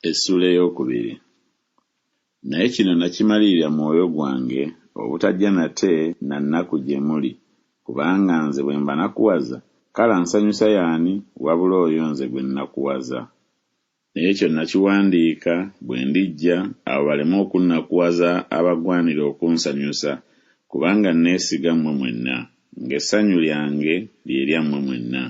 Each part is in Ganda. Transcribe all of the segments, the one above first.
Essuula ey'okubiri. Naye kino nakimalirira mu mwoyo gwange, obutajja nate na nnaku gye muli, kubanga nze bwe mbanakuwaza, kale ansanyusa y'ani wabula oyo nze gwe nnakuwaza? Naye ekyo nakiwandiika, bwe ndijja, abo baleme okunnakuwaza abagwanira okunsanyusa, kubanga nneesiga mmwe mwenna, ng'essanyu lyange lye lyammwe mwenna.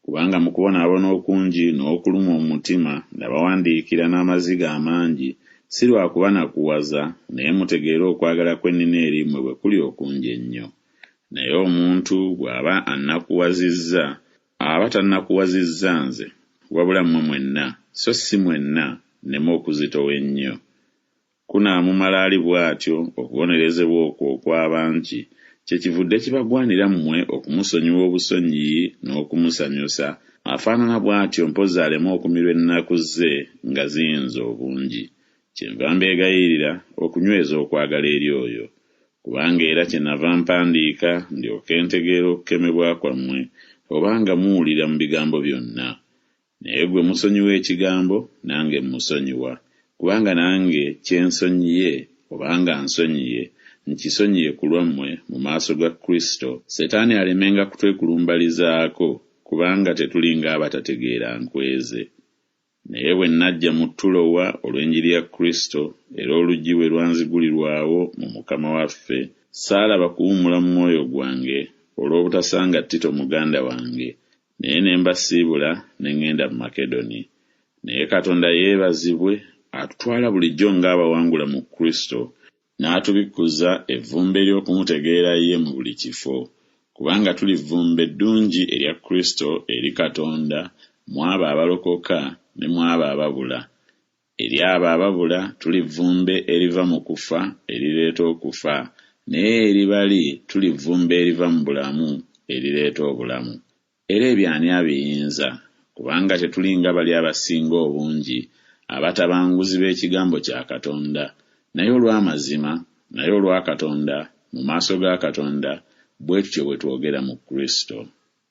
Kubanga mu kubonaabona okungi n'okulumwa omutima nabawandiikira n'amaziga amangi, si lwa kubanakuwaza, naye mutegeere okwagala kwe nnina eri mmwe bwe kuli okungi ennyo. Naye omuntu bw'aba annakuwazizza, aba tannakuwazizza nze, wabula mmwe mwenna, so si mwenna, nneme okuzitowa ennyo. Kunaamumala ali bw'atyo okubonerezebwa okwo okw'abangi, kyekivudde kibagwanira mmwe okumusonyiwa obusonyiyi n'okumusanyusa, afaanana bw'atyo mpozzi aleme okumirwa ennaku ze nga ziyinze obungi. Kyenva mbeegayirira okunyweza okwagala eri oyo. Kubanga era kyennava mpandiika ndyoke ntegeere okukemebwa kwammwe, oba nga muwulira mu bigambo byonna. Naye gwe musonyiwa ekigambo, nange mmusonyiwa, kubanga nange kye nsonyiye, oba nga nsonyiye, nkisonyiye ku lwammwe mu maaso ga Kristo, Setaani alemenga kutwekulumbalizaako, kubanga tetuli ng'abatategeera nkwe ze. Naye bwe najja mu Tulowa olw'enjiri ya Kristo, era oluggi bwe lwanzigulirwawo mu Mukama waffe, saalaba kuwummula mu mwoyo gwange olw'obutasanga Tito muganda wange, naye ne mbasiibula ne ŋŋenda mu Makedoni. Naye Katonda yeebazibwe, atutwala bulijjo ng'abawangula mu Kristo, n'atubikkuza evvumbe ery'okumutegeera ye mu buli kifo, kubanga tuli vvumbe eddungi erya Kristo eri Katonda mu abo abalokoka ne mu abo ababula. Eri abo ababula tuli vvumbe eriva mu kufa erireeta okufa, naye eri bali tuli vvumbe eriva mu bulamu erireeta obulamu. Era ebyo ani abiyinza? Kubanga tetuli nga bali abasinga obungi, abatabanguzi b'ekigambo kya Katonda, naye olw'amazima, naye olwa Katonda, mu maaso ga Katonda, bwe tutyo bwe twogera mu Kristo.